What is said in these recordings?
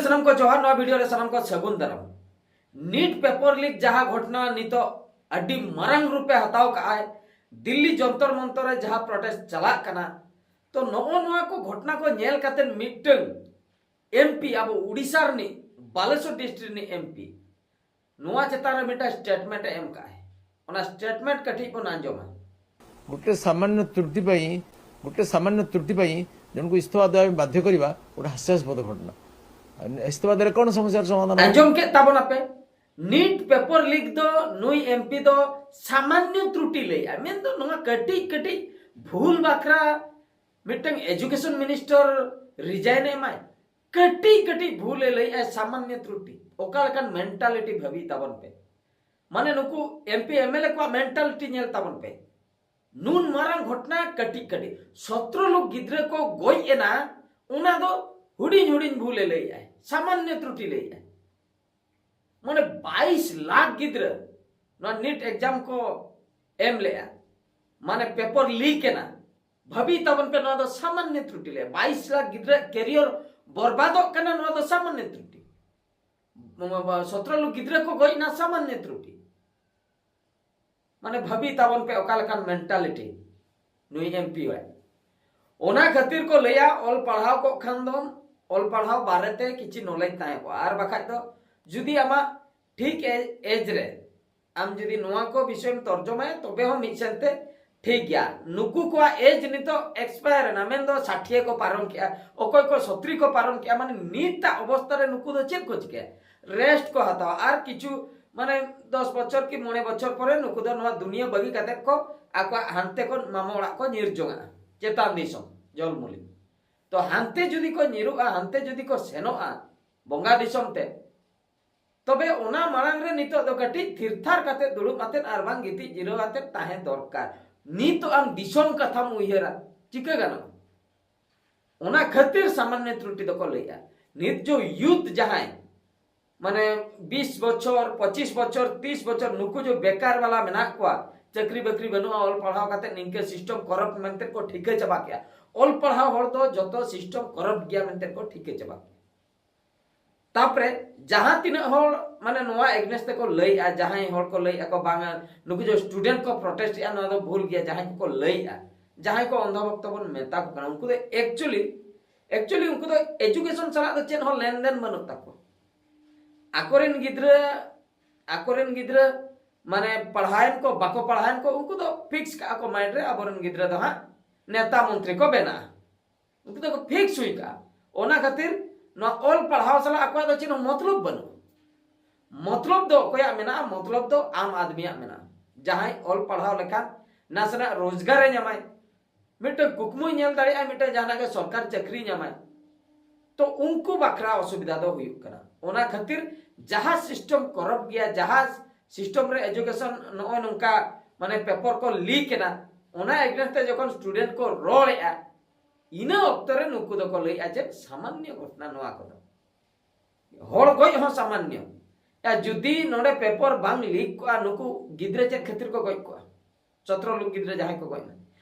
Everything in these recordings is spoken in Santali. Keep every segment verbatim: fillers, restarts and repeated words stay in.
ᱥᱟᱱᱟᱢ ᱠᱚ ᱡᱚᱦᱟᱨ, ᱱᱚᱣᱟ ᱵᱷᱤᱰᱤᱭᱳ ᱨᱮ ᱥᱟᱱᱟᱢ ᱠᱚ ᱥᱟᱹᱜᱩᱱ ᱫᱟᱨᱟᱢ᱾ ᱱᱤᱴ ᱯᱮᱯᱟᱨ ᱞᱤᱠ ᱡᱟᱦᱟᱸ ᱜᱷᱚᱴᱱᱟ ᱱᱤᱛᱚᱜ ᱟᱹᱰᱤ ᱢᱟᱨᱟᱝ ᱨᱩᱯᱮ ᱦᱟᱛᱟᱣ ᱠᱟᱜᱼᱟᱭ, ᱫᱤᱞᱞᱤ ᱡᱚᱱᱛᱚᱨ ᱢᱚᱱᱛᱚᱨ ᱨᱮ ᱡᱟᱦᱟᱸ ᱯᱨᱚᱴᱮᱥᱴ ᱪᱟᱞᱟᱜ ᱠᱟᱱᱟ, ᱛᱚ ᱱᱚᱜᱼᱚ ᱱᱚᱣᱟ ᱠᱚ ᱜᱷᱚᱴᱱᱟ ᱠᱚ ᱧᱮᱞ ᱠᱟᱛᱮ ᱢᱤᱫᱴᱟᱝ ᱮᱢᱯᱤ, ᱟᱵᱚ ᱩᱰᱤᱥᱟ ᱨᱤᱱᱤᱡ ᱵᱟᱞᱮᱥᱚᱨ ᱰᱤᱥᱴᱨᱤᱠᱴ ᱨᱤᱱᱤᱡ ᱮᱢᱯᱤ ᱱᱚᱣᱟ ᱪᱮᱛᱟᱱ ᱨᱮ ᱢᱤᱫᱴᱟᱝ ᱥᱴᱮᱴᱢᱮᱱᱴ ᱮ ᱮᱢ ᱠᱟᱜᱼᱟᱭ᱾ ᱚᱱᱟ ᱥᱴᱮᱴᱢᱮᱱᱴ ᱠᱟᱹᱴᱤᱡ ᱵᱚᱱ ᱟᱸᱡᱚᱢᱟ᱾ ଗୋଟେ ସାମାନ୍ୟ ତ୍ରୁଟି ପାଇଁ ଗୋଟେ ସାମାନ୍ୟ ତ୍ରୁଟି ପାଇଁ ଜଣକୁ ଇସ୍ତଫା ଦେବା ପାଇଁ ବାଧ୍ୟ କରିବା ଗୋଟେ ହାସ୍ୟାସ୍ପଦ ଘଟଣା। ଇସ୍ତଫା ଦେଲେ କ'ଣ ସମସ୍ୟାର ସମାଧାନ ହେବ? ᱟᱸᱡᱚᱢ ᱠᱮᱫ ᱛᱟᱵᱚᱱᱟᱯᱮ, ᱱᱤᱴ ᱯᱮᱯᱟᱨ ᱞᱤᱠ ᱫᱚ ᱱᱩᱭ ᱮᱢᱯᱤ ᱫᱚ ᱥᱟᱢᱟᱱᱱᱚ ᱛᱨᱩᱴᱤ ᱞᱟᱹᱭᱟ, ᱢᱮᱱᱫᱚ ᱱᱚᱣᱟ ᱠᱟᱹᱴᱤᱡ ᱠᱟᱹᱴᱤᱡ ᱵᱷᱩᱞ ᱵᱟᱠᱷᱨᱟ ᱢᱤᱫᱴᱟᱝ ᱮᱡᱩᱠᱮᱥᱚᱱ ᱢᱤᱱᱤᱥᱴᱟᱨ ᱨᱤᱡᱟᱭᱤᱱ ᱮᱢᱟᱭ, ᱠᱟᱹᱴᱤᱡ ᱠᱟᱹᱴᱤᱡ ᱵᱷᱩᱞ ᱮ ᱞᱟᱹᱭᱮᱜᱼᱟ, ᱥᱟᱢᱟᱱᱱᱚ ᱛᱨᱩᱴᱤ᱾ ᱚᱠᱟ ᱞᱮᱠᱟᱱ ᱢᱮᱱᱴᱟᱞᱤᱴᱤ ᱵᱷᱟᱹᱵᱤ ᱛᱟᱵᱚᱱ ᱯᱮ᱾ ᱢᱟᱱᱮ ᱱᱩᱠᱩ ᱮᱢᱯᱤ ᱮᱢᱮᱞᱮ ᱠᱚᱣᱟᱜ ᱢᱮᱱᱴᱟᱞᱤᱴᱤ ᱧᱮᱞ ᱛᱟᱵᱚᱱ ᱯᱮ᱾ ᱱᱩᱱ ᱢᱟᱨᱟᱝ ᱜᱷᱚᱴᱱᱟ ᱠᱟᱹᱴᱤᱡ ᱠᱟᱹᱴᱤᱡ ᱥᱚᱛᱨᱚ ᱞᱳᱠ ᱜᱤᱫᱽᱨᱟᱹ ᱠᱚ ᱜᱚᱡ ᱮᱱᱟ, ᱚᱱᱟ ᱫᱚ ᱦᱩᱰᱤᱧ ᱦᱩᱰᱤᱧ ᱵᱷᱩᱞ ᱮ ᱞᱟᱹᱭᱮᱜᱼᱟᱭ, ᱥᱟᱢᱟᱱᱱᱚ ᱛᱨᱩᱴᱤ ᱞᱟᱹᱭᱮᱜᱼᱟᱭ᱾ ᱢᱟᱱᱮ ᱵᱟᱭᱤᱥ ᱞᱟᱠᱷ ᱜᱤᱫᱽᱨᱟᱹ ᱱᱚᱣᱟ ᱱᱤᱴ ᱮᱠᱡᱟᱢ ᱠᱚ ᱮᱢ ᱞᱮᱜᱼᱟ, ᱢᱟᱱᱮ ᱯᱮᱯᱟᱨ ᱞᱤᱠ ᱮᱱᱟ᱾ ᱵᱷᱟᱹᱵᱤ ᱛᱟᱵᱚᱱ ᱯᱮ, ᱱᱚᱣᱟ ᱫᱚ ᱥᱟᱢᱟᱱᱱᱚ ᱛᱨᱩᱴᱤ ᱞᱟᱹᱭᱟ᱾ ᱵᱟᱭᱤᱥ ᱞᱟᱠᱷ ᱜᱤᱫᱽᱨᱟᱹ ᱠᱮᱨᱤᱭᱚᱨ ᱵᱚᱨᱵᱟᱫᱚᱜ ᱠᱟᱱᱟ, ᱱᱚᱣᱟ ᱫᱚ ᱥᱟᱢᱟᱱᱱᱚ ᱛᱨᱩᱴᱤ᱾ ᱥᱚᱛᱨᱚ ᱞᱟᱠᱷ ᱜᱤᱫᱽᱨᱟᱹ ᱠᱚ ᱜᱚᱡ ᱮᱱᱟ, ᱥᱟᱢᱟᱱᱱᱚ ᱛᱨᱩᱴᱤ᱾ ᱢᱟᱱᱮ ᱵᱷᱟᱹᱵᱤ ᱛᱟᱵᱚᱱ ᱯᱮ ᱚᱠᱟ ᱞᱮᱠᱟᱱ ᱢᱮᱱᱴᱟᱞᱤᱴᱤ ᱱᱩᱭ ᱮᱢᱯᱤ ᱣᱟᱭ᱾ ᱚᱱᱟ ᱠᱷᱟᱹᱛᱤᱨ ᱠᱚ ᱞᱟᱹᱭᱟ ᱚᱞ ᱯᱟᱲᱦᱟᱣ ᱠᱚᱜ ᱠᱷᱟᱱ ᱫᱚᱢ, ᱚᱞ ᱯᱟᱲᱦᱟᱣ ᱵᱟᱨᱮᱛᱮ ᱠᱤᱪᱷᱤ ᱱᱚᱞᱮᱡᱽ ᱛᱟᱦᱮᱸ ᱠᱚᱜᱼᱟ᱾ ᱟᱨ ᱵᱟᱠᱷᱟᱡ ᱫᱚ ᱡᱩᱫᱤ ᱟᱢᱟᱜ ᱴᱷᱤᱠ ᱮᱡᱽ ᱨᱮ ᱟᱢ ᱡᱩᱫᱤ ᱱᱚᱣᱟ ᱠᱚ ᱵᱤᱥᱚᱭᱮᱢ ᱛᱚᱨᱡᱚᱢᱟᱭᱟ, ᱛᱚᱵᱮ ᱦᱚᱸ ᱢᱤᱫ ᱥᱮᱱᱛᱮ ᱴᱷᱤᱠ ᱜᱮᱭᱟ᱾ ᱱᱩᱠᱩ ᱠᱚᱣᱟᱜ ᱮᱡᱽ ᱱᱤᱛᱚᱜ ᱮᱠᱥᱯᱟᱭᱟᱨ ᱮᱱᱟ, ᱢᱮᱱᱫᱚ ᱥᱟᱴᱷᱤᱭᱟᱹ ᱠᱚ ᱯᱟᱨᱚᱢ ᱠᱮᱜᱼᱟ, ᱚᱠᱚᱭ ᱠᱚ ᱥᱚᱛᱨᱤ ᱠᱚ ᱯᱟᱨᱚᱢ ᱠᱮᱜᱼᱟ᱾ ᱢᱟᱱᱮ ᱱᱤᱛᱟᱜ ᱚᱵᱚᱥᱛᱟ ᱨᱮ ᱱᱩᱠᱩ ᱫᱚ ᱪᱮᱫ ᱠᱚ ᱪᱤᱠᱟᱹᱭᱟ? ᱨᱮᱥᱴ ᱠᱚ ᱦᱟᱛᱟᱣᱟ᱾ ᱟᱨ ᱠᱤᱪᱷᱩ ᱢᱟᱱᱮ ᱫᱚᱥ ᱵᱚᱪᱷᱚᱨ ᱠᱤ ᱢᱚᱬᱮ ᱵᱚᱪᱷᱚᱨ ᱯᱚᱨᱮ ᱱᱩᱠᱩ ᱫᱚ ᱱᱚᱣᱟ ᱫᱩᱱᱤᱭᱟᱹ ᱵᱟᱹᱜᱤ ᱠᱟᱛᱮ ᱠᱚ ᱟᱠᱚᱣᱟᱜ ᱦᱟᱱᱛᱮ ᱠᱷᱚᱱ ᱢᱟᱢᱟ ᱚᱲᱟᱜ ᱠᱚ ᱧᱤᱨ ᱡᱚᱝᱟᱜᱼᱟ, ᱪᱮᱛᱟᱱ ᱫᱤᱥᱚᱢ ᱡᱚᱞᱢᱩᱞᱤ᱾ ᱛᱚ ᱦᱟᱱᱛᱮ ᱡᱩᱫᱤ ᱠᱚ ᱧᱤᱨᱩᱜᱼᱟ, ᱦᱟᱱᱛᱮ ᱡᱩᱫᱤ ᱠᱚ ᱥᱮᱱᱚᱜᱼᱟ ᱵᱚᱸᱜᱟ ᱫᱤᱥᱚᱢ ᱛᱮ, ᱛᱚᱵᱮ ᱚᱱᱟ ᱢᱟᱲᱟᱝ ᱨᱮ ᱱᱤᱛᱚᱜ ᱫᱚ ᱠᱟᱹᱴᱤᱡ ᱛᱷᱤᱨ ᱛᱷᱟᱨ ᱠᱟᱛᱮ ᱫᱩᱲᱩᱵ ᱟᱛᱮᱫ ᱟᱨ ᱵᱟᱝ ᱜᱤᱛᱤᱡ ᱡᱤᱨᱟᱹᱣ ᱟᱛᱮᱫ ᱛᱟᱦᱮᱸ ᱫᱚᱨᱠᱟᱨ᱾ ᱱᱤᱛᱚᱜ ᱟᱢ ᱫᱤᱥᱚᱢ ᱠᱟᱛᱷᱟᱢ ᱩᱭᱦᱟᱹᱨᱟ, ᱪᱤᱠᱟᱹ ᱜᱟᱱᱚᱜᱼᱟ? ᱚᱱᱟ ᱠᱷᱟᱹᱛᱤᱨ ᱥᱟᱢᱟᱱᱱᱚ ᱛᱨᱩᱴᱤ ᱫᱚᱠᱚ ᱞᱟᱹᱭᱮᱜᱼᱟ᱾ ᱱᱤᱛ ᱡᱚ ᱭᱩᱛᱷ ᱡᱟᱦᱟᱸᱭ ᱢᱟᱱᱮ ᱵᱤᱥ ᱵᱚᱪᱷᱚᱨ, ᱯᱚᱸᱪᱤᱥ ᱵᱚᱪᱷᱚᱨ, ᱛᱤᱥ ᱵᱚᱪᱷᱚᱨ, ᱱᱩᱠᱩ ᱡᱚ ᱵᱮᱠᱟᱨ ᱵᱟᱞᱟ ᱢᱮᱱᱟᱜ ᱠᱚᱣᱟ, ᱪᱟᱹᱠᱨᱤ ᱵᱟᱹᱠᱨᱤ ᱵᱟᱹᱱᱩᱜᱼᱟ, ᱚᱞ ᱯᱟᱲᱦᱟᱣ ᱠᱟᱛᱮ ᱱᱤᱝᱠᱟᱹ ᱥᱤᱥᱴᱮᱢ ᱠᱚᱨᱟᱯᱴ ᱢᱮᱱᱛᱮ ᱠᱚ ᱴᱷᱤᱠᱟᱹ ᱪᱟᱵᱟ ᱠᱮᱜᱼᱟ᱾ ᱚᱞ ᱯᱟᱲᱦᱟᱣ ᱦᱚᱲ ᱫᱚ ᱡᱚᱛᱚ ᱥᱤᱥᱴᱮᱢ ᱠᱚᱨᱟᱯᱴ ᱜᱮᱭᱟ ᱢᱮᱱᱛᱮ ᱠᱚ ᱴᱷᱤᱠᱟᱹ ᱪᱟᱵᱟ ᱠᱮᱜᱼᱟ᱾ ᱛᱟᱯᱚᱨᱮ ᱡᱟᱦᱟᱸ ᱛᱤᱱᱟᱹᱜ ᱦᱚᱲ ᱢᱟᱱᱮ ᱱᱚᱣᱟ against ᱛᱮᱠᱚ ᱞᱟᱹᱭᱮᱜᱼᱟ, ᱡᱟᱦᱟᱸᱭ ᱦᱚᱲ ᱠᱚ ᱞᱟᱹᱭᱮᱜᱼᱟ ᱠᱚ ᱵᱟᱝᱟ ᱱᱩᱠᱩ ᱡᱮ student ᱠᱚ protest ᱮᱜᱼᱟ ᱱᱚᱣᱟ ᱫᱚ ᱵᱷᱩᱞ ᱜᱮᱭᱟ, ᱡᱟᱦᱟᱸᱭ ᱠᱚᱠᱚ ᱞᱟᱹᱭᱮᱜᱼᱟ, ᱡᱟᱦᱟᱸᱭ ᱠᱚ ᱚᱱᱫᱷᱚ ᱵᱷᱚᱠᱛᱚ ᱵᱚᱱ ᱢᱮᱛᱟ ᱠᱚ ᱠᱟᱱᱟ, ᱩᱱᱠᱩ ᱫᱚ actually actually ᱩᱱᱠᱩ ᱫᱚ education ᱥᱟᱞᱟᱜ ᱫᱚ ᱪᱮᱫ ᱦᱚᱸ ᱞᱮᱱᱫᱮᱱ ᱵᱟᱹᱱᱩᱜ ᱛᱟᱠᱚᱣᱟ᱾ ᱟᱠᱚᱨᱮᱱ ᱜᱤᱫᱽᱨᱟᱹ ᱟᱠᱚᱨᱮᱱ ᱜᱤᱫᱽᱨᱟᱹ ᱢᱟᱱᱮ ᱯᱟᱲᱦᱟᱣᱮᱱ ᱠᱚ ᱵᱟᱠᱚ ᱯᱟᱲᱦᱟᱣᱮᱱ ᱠᱚ, ᱩᱱᱠᱩ ᱫᱚ fix ᱠᱟᱜᱼᱟ ᱠᱚ mind ᱨᱮ ᱟᱵᱚᱨᱮᱱ ᱜᱤᱫᱽᱨᱟᱹ ᱫᱚ ᱦᱟᱸᱜ ᱱᱮᱛᱟ ᱢᱚᱱᱛᱨᱤ ᱠᱚ ᱵᱮᱱᱟᱜᱼᱟ᱾ ᱩᱱᱠᱩ ᱫᱚᱠᱚ fix ᱦᱩᱭ ᱠᱟᱜᱼᱟ᱾ ᱚᱱᱟ ᱠᱷᱟᱹᱛᱤᱨ ᱱᱚᱣᱟ ᱚᱞ ᱯᱟᱲᱦᱟᱣ ᱥᱟᱞᱟᱜ ᱟᱠᱚᱣᱟᱜ ᱫᱚ ᱪᱮᱫ ᱦᱚᱸ ᱢᱚᱛᱞᱚᱵ ᱵᱟᱹᱱᱩᱜᱼᱟ᱾ ᱢᱚᱛᱞᱚᱵ ᱫᱚ ᱚᱠᱚᱭᱟᱜ ᱢᱮᱱᱟᱜᱼᱟ? ᱢᱚᱛᱞᱚᱵ ᱫᱚ ᱟᱢ ᱟᱫᱢᱤᱭᱟᱜ ᱢᱮᱱᱟᱜᱼᱟ᱾ ᱡᱟᱦᱟᱸᱭ ᱚᱞ ᱯᱟᱲᱦᱟᱣ ᱞᱮᱠᱷᱟᱱ ᱱᱟᱥᱮᱱᱟᱜ ᱨᱳᱡᱽᱜᱟᱨᱮ ᱧᱟᱢᱟᱭ, ᱢᱤᱫᱴᱟᱝ ᱠᱩᱠᱢᱩᱭ ᱧᱮᱞ ᱫᱟᱲᱮᱭᱟᱜᱼᱟ, ᱢᱤᱫᱴᱟᱝ ᱡᱟᱦᱟᱱᱟᱜ ᱜᱮ ᱥᱚᱨᱠᱟᱨ ᱪᱟᱹᱠᱨᱤ ᱧᱟᱢᱟᱭ, ᱛᱚ ᱩᱱᱠᱩ ᱵᱟᱠᱷᱨᱟ ᱚᱥᱩᱵᱤᱫᱷᱟ ᱫᱚ ᱦᱩᱭᱩᱜ ᱠᱟᱱᱟ᱾ ᱚᱱᱟ ᱠᱷᱟᱹᱛᱤᱨ ᱡᱟᱦᱟᱸ system corrupt ᱜᱮᱭᱟ, ᱡᱟᱦᱟᱸ system ᱨᱮ education ᱱᱚᱜᱼᱚᱭ ᱱᱚᱝᱠᱟ ᱢᱟᱱᱮ paper ᱠᱚ leak ᱮᱱᱟ, ᱚᱱᱟ against ᱛᱮ ᱡᱚᱠᱷᱚᱱ student ᱠᱚ ᱨᱚᱲᱮᱜᱼᱟ, ᱤᱱᱟᱹ ᱚᱠᱛᱚ ᱨᱮ ᱱᱩᱠᱩ ᱫᱚᱠᱚ ᱞᱟᱹᱭᱮᱜᱼᱟ ᱡᱮ ᱥᱟᱢᱟᱱᱱᱚ ᱜᱷᱚᱴᱱᱟ ᱱᱚᱣᱟ ᱠᱚᱫᱚ᱾ ᱦᱚᱲ ᱜᱚᱡ ᱦᱚᱸ ᱥᱟᱢᱟᱱᱱᱚ᱾ ᱭᱟ, ᱡᱩᱫᱤ ᱱᱚᱰᱮ paper ᱵᱟᱝ leak ᱠᱚᱜᱼᱟ, ᱱᱩᱠᱩ ᱜᱤᱫᱽᱨᱟᱹ ᱪᱮᱫ ᱠᱷᱟᱹᱛᱤᱨ ᱠᱚ ᱜᱚᱡ ᱠᱚᱜᱼᱟ? ᱪᱷᱟᱛᱨᱚ ᱞᱳᱠ ᱜᱤᱫᱽᱨᱟᱹ ᱡᱟᱦᱟᱸᱭ ᱠᱚ ᱜᱚᱡ ᱮᱱᱟ,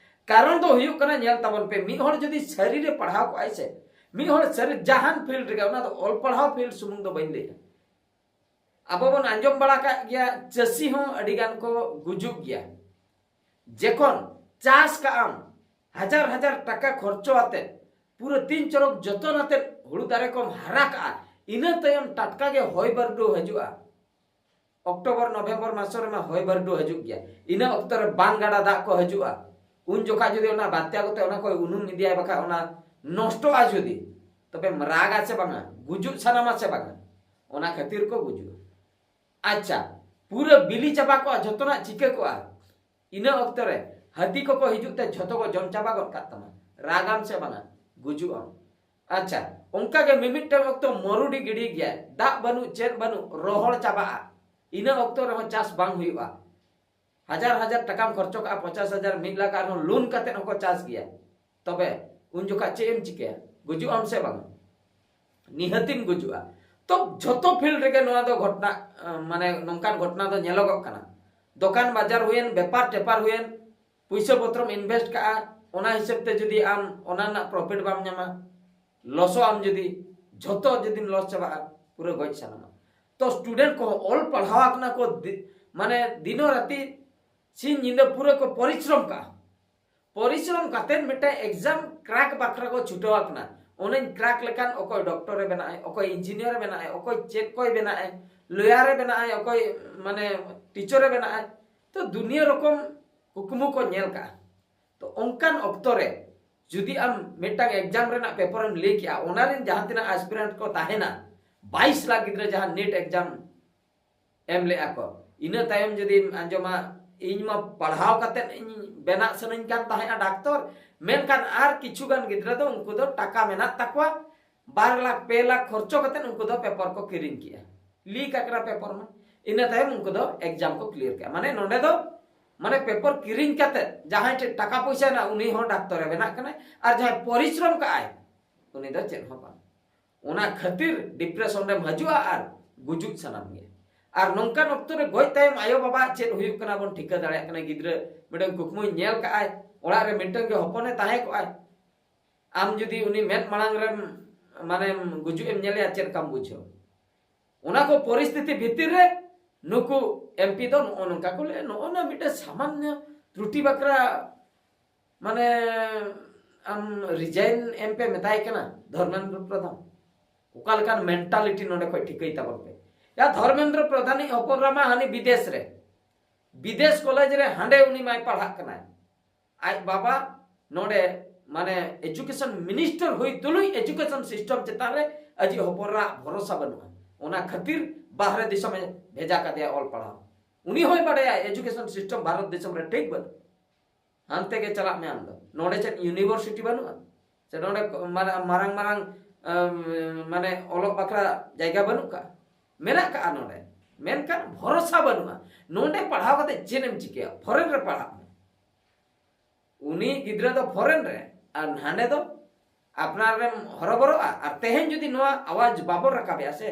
ᱠᱟᱨᱚᱱ ᱫᱚ ᱦᱩᱭᱩᱜ ᱠᱟᱱᱟ, ᱧᱮᱞ ᱛᱟᱵᱚᱱ ᱯᱮ, ᱢᱤᱫ ᱦᱚᱲ ᱡᱩᱫᱤ ᱥᱟᱹᱨᱤ ᱨᱮ ᱯᱟᱲᱦᱟᱣ ᱠᱚᱜᱼᱟᱭ ᱥᱮ, ᱢᱤᱫ ᱦᱚᱲ ᱥᱟᱹᱨᱤ ᱡᱟᱦᱟᱱ field ᱨᱮᱜᱮ, ᱚᱱᱟ ᱫᱚ ᱚᱞ ᱯᱟᱲᱦᱟᱣ field ᱥᱩᱢᱩᱝ ᱫᱚ ᱵᱟᱹᱧ ᱞᱟᱹᱭᱟ, ᱟᱵᱚ ᱵᱚᱱ ᱟᱸᱡᱚᱢ ᱵᱟᱲᱟ ᱠᱟᱜ ᱜᱮᱭᱟ, ᱪᱟᱹᱥᱤ ᱦᱚᱸ ᱟᱹᱰᱤ ᱜᱟᱱ ᱠᱚ ᱜᱩᱡᱩᱜ ᱜᱮᱭᱟ᱾ ᱡᱮᱠᱷᱚᱱ ᱪᱟᱥ ᱠᱟᱜ ᱟᱢ, ᱦᱟᱡᱟᱨ ᱦᱟᱡᱟᱨ ᱴᱟᱠᱟ ᱠᱷᱚᱨᱪᱚ ᱟᱛᱮ, ᱯᱩᱨᱟᱹ ᱛᱤᱱ ᱪᱚᱨᱚᱠ ᱡᱚᱛᱚᱱ ᱟᱛᱮ ᱦᱩᱲᱩ ᱫᱟᱨᱮ ᱠᱚᱢ ᱦᱟᱨᱟ ᱠᱟᱜᱼᱟ, ᱤᱱᱟᱹ ᱛᱟᱭᱚᱢ ᱴᱟᱴᱠᱟ ᱜᱮ ᱦᱚᱭ ᱵᱟᱹᱨᱰᱩ ᱦᱤᱡᱩᱜᱼᱟ᱾ ᱚᱠᱴᱳᱵᱚᱨ ᱱᱚᱵᱷᱮᱢᱵᱚᱨ ᱢᱟᱥ ᱨᱮᱢᱟ ᱦᱚᱭ ᱵᱟᱹᱨᱰᱩ ᱦᱤᱡᱩᱜ ᱜᱮᱭᱟ᱾ ᱤᱱᱟᱹ ᱚᱠᱛᱚ ᱨᱮ ᱵᱟᱱ ᱜᱟᱰᱟ ᱫᱟᱜ ᱠᱚ ᱦᱤᱡᱩᱜᱼᱟ᱾ ᱩᱱ ᱡᱚᱠᱷᱟ ᱡᱩᱫᱤ ᱚᱱᱟ ᱵᱟᱛᱭᱟ ᱠᱚᱛᱮ ᱚᱱᱟ ᱠᱚᱭ ᱩᱱᱩᱢ ᱤᱫᱤᱭᱟ, ᱵᱟᱠᱷᱟᱱ ᱚᱱᱟ ᱱᱚᱥᱴᱚᱜᱼᱟ ᱡᱩᱫᱤ, ᱛᱚᱵᱮᱢ ᱨᱟᱜᱟ ᱥᱮ ᱵᱟᱝᱟ? ᱜᱩᱡᱩᱜ ᱥᱟᱱᱟᱢᱟ ᱥᱮ ᱵᱟᱝᱟ? ᱚᱱᱟ ᱠᱷᱟᱹᱛᱤᱨ ᱠᱚ ᱜᱩᱡᱩᱜᱼᱟ᱾ ᱟᱪᱪᱷᱟ, ᱯᱩᱨᱟᱹ ᱵᱤᱞᱤ ᱪᱟᱵᱟ ᱠᱚᱜᱼᱟ, ᱡᱷᱚᱛᱚᱱᱟᱜ ᱪᱤᱠᱟᱹ ᱠᱚᱜᱼᱟ᱾ ᱤᱱᱟᱹ ᱚᱠᱛᱚ ᱨᱮ ᱦᱟᱹᱛᱤ ᱠᱚᱠᱚ ᱦᱤᱡᱩᱜ ᱛᱮ ᱡᱷᱚᱛᱚ ᱠᱚ ᱡᱚᱢ ᱪᱟᱵᱟ ᱜᱚᱫ ᱠᱟᱜ ᱛᱟᱢᱟ᱾ ᱨᱟᱜᱟᱢ ᱥᱮ ᱵᱟᱝᱟ? ᱜᱩᱡᱩᱜ ᱟᱢ᱾ ᱟᱪᱪᱷᱟ, ᱚᱱᱠᱟ ᱜᱮ ᱢᱤᱢᱤᱫᱴᱟᱝ ᱚᱠᱛᱚ ᱢᱚᱨᱩᱰᱤ ᱜᱤᱰᱤ ᱜᱮᱭᱟ, ᱫᱟᱜ ᱵᱟᱹᱱᱩᱜ, ᱪᱮᱫ ᱵᱟᱹᱱᱩᱜ, ᱨᱚᱦᱚᱲ ᱪᱟᱵᱟᱜᱼᱟ᱾ ᱤᱱᱟᱹ ᱚᱠᱛᱚ ᱨᱮᱦᱚᱸ ᱪᱟᱥ ᱵᱟᱝ ᱦᱩᱭᱩᱜᱼᱟ᱾ ᱦᱟᱡᱟᱨ ᱦᱟᱡᱟᱨ ᱴᱟᱠᱟᱢ ᱠᱷᱚᱨᱪᱚ ᱠᱟᱜᱼᱟ, ᱯᱚᱧᱪᱟᱥ ᱦᱟᱡᱟᱨ, ᱢᱤᱫ ᱞᱟᱠᱷ, ᱟᱨᱦᱚᱸ ᱞᱳᱱ ᱠᱟᱛᱮ ᱦᱚᱸᱠᱚ ᱪᱟᱥ ᱜᱮᱭᱟ᱾ ᱛᱚᱵᱮ ᱩᱱ ᱡᱚᱠᱷᱟ ᱪᱮᱫ ᱮᱢ ᱪᱤᱠᱟᱹᱭᱟ? ᱜᱩᱡᱩᱜ ᱟᱢ ᱥᱮ ᱵᱟᱝ? ᱱᱤᱦᱟᱹᱛᱤᱢ ᱜᱩᱡᱩᱜᱼᱟ᱾ ᱛᱚ ᱡᱷᱚᱛᱚ field ᱨᱮᱜᱮ ᱱᱚᱣᱟ ᱫᱚ ᱜᱷᱚᱴᱱᱟ, ᱟᱸ, ᱢᱟᱱᱮ ᱱᱚᱝᱠᱟᱱ ᱜᱷᱚᱴᱱᱟ ᱫᱚ ᱧᱮᱞᱚᱜᱚᱜ ᱠᱟᱱᱟ᱾ ᱫᱚᱠᱟᱱ ᱵᱟᱡᱟᱨ ᱦᱩᱭᱮᱱ, ᱵᱮᱯᱟᱨ ᱴᱮᱯᱟᱨ ᱦᱩᱭᱮᱱ, ᱯᱩᱭᱥᱟᱹ ᱯᱚᱛᱨᱚᱢ invest ᱠᱟᱜᱼᱟ, ᱚᱱᱟ ᱦᱤᱥᱟᱹᱵ ᱛᱮ ᱡᱩᱫᱤ ᱟᱢ ᱚᱱᱟ ᱨᱮᱱᱟᱜ profit ᱵᱟᱢ ᱧᱟᱢᱟ, ᱞᱚᱥᱚᱜ ᱟᱢ, ᱡᱩᱫᱤ ᱡᱷᱚᱛᱚ ᱡᱩᱫᱤᱢ ᱞᱚᱥ ᱪᱟᱵᱟᱜᱼᱟ, ᱯᱩᱨᱟᱹ ᱜᱚᱡ ᱥᱟᱱᱟᱢᱟ᱾ ᱛᱚ ᱥᱴᱩᱰᱮᱱᱴ ᱠᱚᱦᱚᱸ ᱚᱞ ᱯᱟᱲᱦᱟᱣ ᱟᱠᱟᱱᱟ ᱠᱚ, ᱫᱤ- ᱢᱟᱱᱮ ᱫᱤᱱᱚ ᱨᱟᱛᱤ ᱥᱤᱧ ᱧᱤᱫᱟᱹ ᱯᱩᱨᱟᱹ ᱠᱚ ᱯᱚᱨᱤᱥᱨᱚᱢ ᱠᱟᱜᱼᱟ᱾ ᱯᱚᱨᱤᱥᱨᱚᱢ ᱠᱟᱛᱮ ᱢᱤᱫᱴᱟᱝ ᱮᱠᱡᱟᱢ ᱠᱨᱟᱠ ᱵᱟᱠᱷᱨᱟ ᱠᱚ ᱪᱷᱩᱴᱟᱹᱣ ᱟᱠᱟᱱᱟ᱾ ᱚᱱᱟᱧ ᱠᱨᱟᱠ ᱞᱮᱠᱷᱟᱱ ᱚᱠᱚᱭ ᱰᱚᱠᱴᱚᱨ ᱮ ᱵᱮᱱᱟᱜᱼᱟᱭ, ᱚᱠᱚᱭ ᱤᱧᱡᱤᱱᱤᱭᱟᱨ ᱮ ᱵᱮᱱᱟᱜᱼᱟᱭ, ᱚᱠᱚᱭ ᱪᱮᱫ ᱠᱚᱭ ᱵᱮᱱᱟᱜᱼᱟᱭ, ᱞᱚᱭᱟᱨ ᱮ ᱵᱮᱱᱟᱜᱼᱟᱭ, ᱚᱠᱚᱭ ᱢᱟᱱᱮ ᱴᱤᱪᱟᱨ ᱮ ᱵᱮᱱᱟᱜᱼᱟᱭ᱾ ᱛᱚ ᱫᱩᱱᱤᱭᱟᱹ ᱨᱚᱠᱚᱢ ᱠᱩᱠᱢᱩ ᱠᱚ ᱧᱮᱞ ᱠᱟᱜᱼᱟ᱾ ᱛᱚ ᱚᱱᱠᱟᱱ ᱚᱠᱛᱚ ᱨᱮ ᱡᱩᱫᱤ ᱟᱢ ᱢᱤᱫᱴᱟᱝ ᱮᱠᱡᱟᱢ ᱨᱮᱱᱟᱜ ᱯᱮᱯᱟᱨ ᱮᱢ ᱞᱟᱹᱭ ᱠᱮᱜᱼᱟ, ᱚᱱᱟ ᱨᱮᱱ ᱡᱟᱦᱟᱸ ᱛᱤᱱᱟᱹᱜ ᱟᱥᱯᱤᱨᱮᱱᱴ ᱠᱚ ᱛᱟᱦᱮᱱᱟ, ᱵᱟᱭᱤᱥ ᱞᱟᱠᱷ ᱜᱤᱫᱽᱨᱟᱹ ᱡᱟᱦᱟᱸ ᱱᱤᱴ ᱮᱠᱡᱟᱢ ᱮᱢ ᱞᱮᱜᱼᱟ ᱠᱚ, ᱤᱱᱟᱹ ᱛᱟᱭᱚᱢ ᱡᱩᱫᱤᱢ ᱟᱸᱡᱚᱢᱟ, ᱤᱧ ᱢᱟ ᱯᱟᱲᱦᱟᱣ ᱠᱟᱛᱮᱫ ᱤᱧ ᱵᱮᱱᱟᱜ ᱥᱟᱱᱟᱧ ᱠᱟᱱ ᱛᱟᱦᱮᱸᱜᱼᱟ ᱰᱟᱠᱛᱚᱨ, ᱢᱮᱱᱠᱷᱟᱱ ᱟᱨ ᱠᱤᱪᱷᱩ ᱜᱟᱱ ᱜᱤᱫᱽᱨᱟᱹ ᱫᱚ ᱩᱱᱠᱩ ᱫᱚ ᱴᱟᱠᱟ ᱢᱮᱱᱟᱜ ᱛᱟᱠᱚᱣᱟ, ᱵᱟᱨ ᱞᱟᱠᱷ ᱯᱮ ᱞᱟᱠᱷ ᱠᱷᱚᱨᱪᱚ ᱠᱟᱛᱮᱫ ᱩᱱᱠᱩ ᱫᱚ ᱯᱮᱯᱟᱨ ᱠᱚ ᱠᱤᱨᱤᱧ ᱠᱮᱜᱼᱟ, ᱞᱤᱠ ᱟᱠᱟᱱᱟ ᱯᱮᱯᱟᱨ ᱢᱟ᱾ ᱤᱱᱟᱹ ᱛᱟᱭᱚᱢ ᱩᱱᱠᱩ ᱫᱚ ᱮᱠᱡᱟᱢ ᱠᱚ ᱠᱞᱤᱭᱟᱨ ᱠᱮᱜᱼᱟ᱾ ᱢᱟᱱᱮ ᱱᱚᱰᱮ ᱫᱚ ᱢᱟᱱᱮ ᱯᱮᱯᱟᱨ ᱠᱤᱨᱤᱧ ᱠᱟᱛᱮᱫ ᱡᱟᱦᱟᱸᱭ ᱴᱷᱮᱱ ᱴᱟᱠᱟ ᱯᱚᱭᱥᱟ ᱦᱮᱱᱟᱜᱼᱟ, ᱩᱱᱤ ᱦᱚᱸ ᱰᱟᱠᱛᱚᱨ ᱮ ᱵᱮᱱᱟᱜ ᱠᱟᱱᱟᱭ, ᱟᱨ ᱡᱟᱦᱟᱸᱭ ᱯᱚᱨᱤᱥᱨᱚᱢ ᱠᱟᱜᱼᱟᱭ, ᱩᱱᱤ ᱫᱚ ᱪᱮᱫ ᱦᱚᱸ ᱵᱟᱝ᱾ ᱚᱱᱟ ᱠᱷᱟᱹᱛᱤᱨ ᱰᱤᱯᱨᱮᱥᱚᱱ ᱨᱮᱢ ᱦᱤᱡᱩᱜᱼᱟ ᱟᱨ ᱜᱩᱡᱩᱜ ᱥᱟᱱᱟᱢ ᱜᱮ᱾ ᱟᱨ ᱱᱚᱝᱠᱟᱱ ᱚᱠᱛᱚ ᱨᱮ ᱜᱚᱡ ᱛᱟᱭᱚᱢ ᱟᱭᱳ ᱵᱟᱵᱟᱣᱟᱜ ᱪᱮᱫ ᱦᱩᱭᱩᱜ ᱠᱟᱱᱟ ᱵᱚᱱ ᱴᱷᱤᱠᱟᱹ ᱫᱟᱲᱮᱭᱟᱜ ᱠᱟᱱᱟ᱾ ᱜᱤᱫᱽᱨᱟᱹ ᱢᱤᱫᱴᱟᱝ ᱠᱩᱠᱢᱩᱭ ᱧᱮᱞ ᱠᱟᱜᱼᱟᱭ, ᱚᱲᱟᱜ ᱨᱮ ᱢᱤᱫᱴᱟᱝ ᱜᱮ ᱦᱚᱯᱚᱱᱮ ᱛᱟᱦᱮᱸ ᱠᱚᱜᱼᱟᱭ, ᱟᱢ ᱡᱩᱫᱤ ᱩᱱᱤ ᱢᱮᱫ ᱢᱟᱲᱟᱝ ᱨᱮᱢ ᱢᱟᱱᱮᱢ ᱜᱩᱡᱩᱜ ᱮᱢ ᱧᱮᱞᱮᱭᱟ, ᱪᱮᱫ ᱞᱮᱠᱟᱢ ᱵᱩᱡᱷᱟᱹᱣ? ᱚᱱᱟ ᱠᱚ ᱯᱚᱨᱤᱥᱛᱷᱤᱛᱤ ᱵᱷᱤᱛᱤᱨ ᱨᱮ ᱱᱩᱠᱩ ᱮᱢᱯᱤ ᱫᱚ ᱱᱚᱜᱼᱚ ᱱᱚᱝᱠᱟ ᱠᱚ ᱞᱟᱹᱭᱟ, ᱱᱚᱜᱼᱚ ᱱᱟ ᱢᱤᱫᱴᱮᱱ ᱥᱟᱢᱟᱱᱱᱚ ᱛᱨᱩᱴᱤ ᱵᱟᱠᱷᱨᱟ ᱢᱟᱱᱮ ᱟᱢ ᱨᱤᱡᱟᱭᱤᱱ ᱮᱢ ᱯᱮ ᱢᱮᱛᱟᱭ ᱠᱟᱱᱟ ᱫᱷᱚᱨᱢᱮᱱᱫᱨᱚ ᱯᱨᱚᱫᱷᱟᱱ᱾ ᱚᱠᱟ ᱞᱮᱠᱟᱱ ᱢᱮᱱᱴᱟᱞᱤᱴᱤ ᱱᱚᱰᱮ ᱠᱷᱚᱡ ᱴᱷᱤᱠᱟᱹᱭ ᱛᱟᱵᱚᱱ ᱯᱮ᱾ ᱭᱟ ᱫᱷᱚᱨᱢᱮᱱᱫᱨᱚ ᱯᱨᱚᱫᱷᱟᱱᱤᱡ ᱦᱚᱯᱚᱱ ᱨᱟᱢᱟ ᱦᱟᱱᱤ ᱵᱤᱫᱮᱥ ᱨᱮ, ᱵᱤᱫᱮᱥ ᱠᱚᱞᱮᱡᱽ ᱨᱮ ᱦᱟᱸᱰᱮ ᱩᱱᱤ ᱢᱟᱭ ᱯᱟᱲᱦᱟᱜ ᱠᱟᱱᱟᱭ᱾ ᱟᱡ ᱵᱟᱵᱟ ᱱᱚᱰᱮ ᱢᱟᱱᱮ ᱮᱡᱩᱠᱮᱥᱚᱱ ᱢᱤᱱᱤᱥᱴᱟᱨ ᱦᱩᱭ ᱛᱩᱞᱩᱡ ᱮᱡᱩᱠᱮᱥᱚᱱ ᱥᱤᱥᱴᱮᱢ ᱪᱮᱛᱟᱱ ᱨᱮ ᱟᱡᱤᱡ ᱦᱚᱯᱚᱱ ᱨᱟᱜ ᱵᱷᱚᱨᱚᱥᱟ ᱵᱟᱹᱱᱩᱜᱼᱟ᱾ ᱚᱱᱟ ᱠᱷᱟᱹᱛᱤᱨ ᱵᱟᱦᱨᱮ ᱫᱤᱥᱚᱢᱮ ᱵᱷᱮᱡᱟ ᱠᱟᱫᱮᱭᱟ ᱚᱞ ᱯᱟᱲᱦᱟᱣ᱾ ᱩᱱᱤ ᱦᱚᱸᱭ ᱵᱟᱰᱟᱭᱟ ᱮᱡᱩᱠᱮᱥᱚᱱ ᱥᱤᱥᱴᱮᱢ ᱵᱷᱟᱨᱚᱛ ᱫᱤᱥᱚᱢ ᱨᱮ ᱴᱷᱤᱠ ᱵᱟᱹᱱᱩᱜᱼᱟ᱾ ᱦᱟᱱᱛᱮ ᱜᱮ ᱪᱟᱞᱟᱜ ᱢᱮ ᱟᱢ ᱫᱚ᱾ ᱱᱚᱰᱮ ᱪᱮᱫ ᱤᱭᱩᱱᱤᱵᱷᱟᱨᱥᱤᱴᱤ ᱵᱟᱹᱱᱩᱜᱼᱟ? ᱥᱮ ᱱᱚᱰᱮ ᱢᱟᱨᱟ- ᱢᱟᱨᱟᱝ ᱢᱟᱨᱟᱝ ᱟᱢ, ᱢᱟᱱᱮ ᱚᱞᱚᱜ ᱵᱟᱠᱷᱨᱟ ᱡᱟᱭᱜᱟ ᱵᱟᱹᱱᱩᱜ ᱠᱟᱜᱼᱟ? ᱢᱮᱱᱟᱜ ᱠᱟᱜᱼᱟ ᱱᱚᱰᱮ, ᱢᱮᱱᱠᱷᱟᱱ ᱵᱷᱚᱨᱚᱥᱟ ᱵᱟᱹᱱᱩᱜᱼᱟ᱾ ᱱᱚᱰᱮ ᱯᱟᱲᱦᱟᱣ ᱠᱟᱛᱮ ᱪᱮᱫ ᱮᱢ ᱪᱤᱠᱟᱹᱭᱟ? ᱯᱷᱚᱨᱮᱱ ᱨᱮ ᱯᱟᱲᱦᱟᱜ ᱢᱮ᱾ ᱩᱱᱤ ᱜᱤᱫᱽᱨᱟᱹ ᱫᱚ ᱯᱷᱚᱨᱮᱱ ᱨᱮ, ᱟᱨ ᱦᱟᱸᱰᱮ ᱫᱚ ᱟᱯᱱᱟᱨ ᱨᱮᱢ ᱦᱚᱨᱚᱵᱚᱨᱚᱜᱼᱟ᱾ ᱟᱨ ᱛᱮᱦᱮᱧ ᱡᱩᱫᱤ ᱱᱚᱣᱟ ᱟᱣᱟᱡ ᱵᱟᱵᱚ ᱨᱟᱠᱟᱵᱮᱜᱼᱟ ᱥᱮ,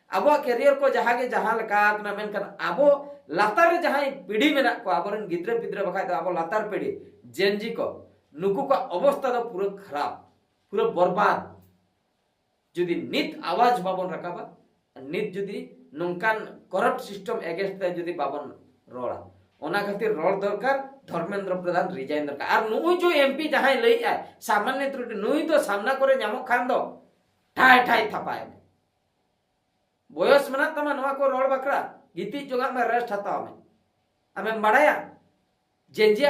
ᱟᱵᱚᱣᱟᱜ ᱠᱮᱨᱤᱭᱟᱨ ᱠᱚ ᱡᱟᱦᱟᱸ ᱜᱮ ᱡᱟᱦᱟᱸ ᱞᱮᱠᱟ ᱟᱠᱟᱱᱟ, ᱢᱮᱱᱠᱷᱟᱱ ᱟᱵᱚ ᱞᱟᱛᱟᱨ ᱨᱮ ᱡᱟᱦᱟᱸᱭ ᱯᱤᱲᱦᱤ ᱢᱮᱱᱟᱜ ᱠᱚᱣᱟ, ᱟᱵᱚᱨᱮᱱ ᱜᱤᱫᱽᱨᱟᱹ ᱯᱤᱫᱽᱨᱟᱹ, ᱵᱟᱠᱷᱟᱡ ᱫᱚ ᱟᱵᱚ ᱞᱟᱛᱟᱨ ᱯᱤᱲᱦᱤ, ᱡᱮᱱᱡᱤ ᱠᱚ, ᱱᱩᱠᱩ ᱠᱚᱣᱟᱜ ᱚᱵᱚᱥᱛᱟ ᱫᱚ ᱯᱩᱨᱟᱹ ᱠᱷᱟᱨᱟᱯ, ᱯᱩᱨᱟᱹ ᱵᱚᱨᱵᱟᱫ᱾ ᱡᱩᱫᱤ ᱱᱤᱛ ᱟᱣᱟᱡ ᱵᱟᱵᱚᱱ ᱨᱟᱠᱟᱵᱟ, ᱱᱤᱛ ᱡᱩᱫᱤ ᱱᱚᱝᱠᱟᱱ corrupt system against ᱛᱮ ᱡᱩᱫᱤ ᱵᱟᱵᱚᱱ ᱨᱚᱲᱟ, ᱚᱱᱟ ᱠᱷᱟᱹᱛᱤᱨ ᱨᱚᱲ ᱫᱚᱨᱠᱟᱨ, ᱫᱷᱚᱨᱢᱮᱱᱫᱨᱚ ᱯᱨᱚᱫᱷᱟᱱ resign ᱫᱚᱨᱠᱟᱨ᱾ ᱟᱨ ᱱᱩᱜᱼᱩᱭ ᱡᱮ ᱮᱢᱯᱤ ᱡᱟᱦᱟᱸᱭ ᱞᱟᱹᱭᱮᱫᱼᱟᱭ ᱥᱟᱢᱟᱱᱱᱤᱛ ᱨᱮᱰᱰᱤ, ᱱᱩᱭ ᱫᱚ ᱥᱟᱢᱱᱟ ᱠᱚᱨᱮ ᱧᱟᱢᱚᱜ ᱠᱷᱟᱱ ᱫᱚ ᱴᱷᱟᱭ ᱴᱷᱟᱭ ᱛᱷᱟᱯᱟᱭ ᱢᱮ᱾ ᱵᱚᱭᱚᱥ ᱢᱮᱱᱟᱜ ᱛᱟᱢᱟ ᱱᱚᱣᱟ ᱠᱚ ᱨᱚᱲ ᱵᱟᱠᱷᱨᱟ? ᱜᱤᱛᱤᱡ ᱡᱚᱜᱟᱜ ᱢᱮ, rest ᱦᱟᱛᱟᱣ ᱢᱮ᱾ ᱟᱢᱮᱢ ᱵᱟᱲᱟᱭᱟ ᱡᱮ ᱡᱮ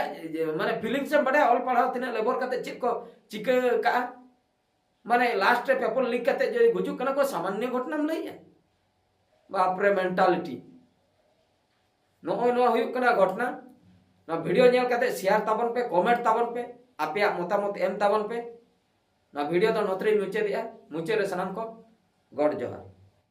ᱢᱟᱱᱮ feelings ᱮᱢ ᱵᱟᱲᱟᱭᱟ? ᱚᱞ ᱯᱟᱲᱦᱟᱣ ᱛᱤᱱᱟᱹᱜ ᱞᱮᱵᱚᱨ ᱠᱟᱛᱮ ᱪᱮᱫ ᱠᱚ ᱪᱤᱠᱟᱹ ᱠᱟᱜᱼᱟ? ᱢᱟᱱᱮ last ᱨᱮ paper leak ᱠᱟᱛᱮ ᱡᱮ ᱜᱩᱡᱩᱜ ᱠᱟᱱᱟ ᱠᱚ, ᱥᱟᱢᱟᱱᱱᱚ ᱜᱷᱚᱴᱱᱟᱢ ᱞᱟᱹᱭᱮᱜᱼᱟ? ᱵᱟᱯᱨᱮ, mentality᱾ ᱱᱚᱜᱼᱚᱭ ᱱᱚᱣᱟ ᱦᱩᱭᱩᱜ ᱠᱟᱱᱟ ᱜᱷᱚᱴᱱᱟ᱾ ᱱᱚᱣᱟ video ᱧᱮᱞ ᱠᱟᱛᱮ share ᱛᱟᱵᱚᱱ ᱯᱮ, comment ᱛᱟᱵᱚᱱ ᱯᱮ, ᱟᱯᱮᱭᱟᱜ ᱢᱚᱛᱟᱢᱚᱛ ᱮᱢ ᱛᱟᱵᱚᱱ ᱯᱮ᱾ ᱱᱚᱣᱟ video ᱫᱚ ᱱᱚᱛᱮᱨᱮᱧ ᱢᱩᱪᱟᱹᱫᱮᱜᱼᱟ᱾ ᱢᱩᱪᱟᱹᱫ ᱨᱮ ᱥᱟᱱᱟᱢ ᱠᱚ ᱜᱚᱰ ᱡᱚᱦᱟᱨ᱾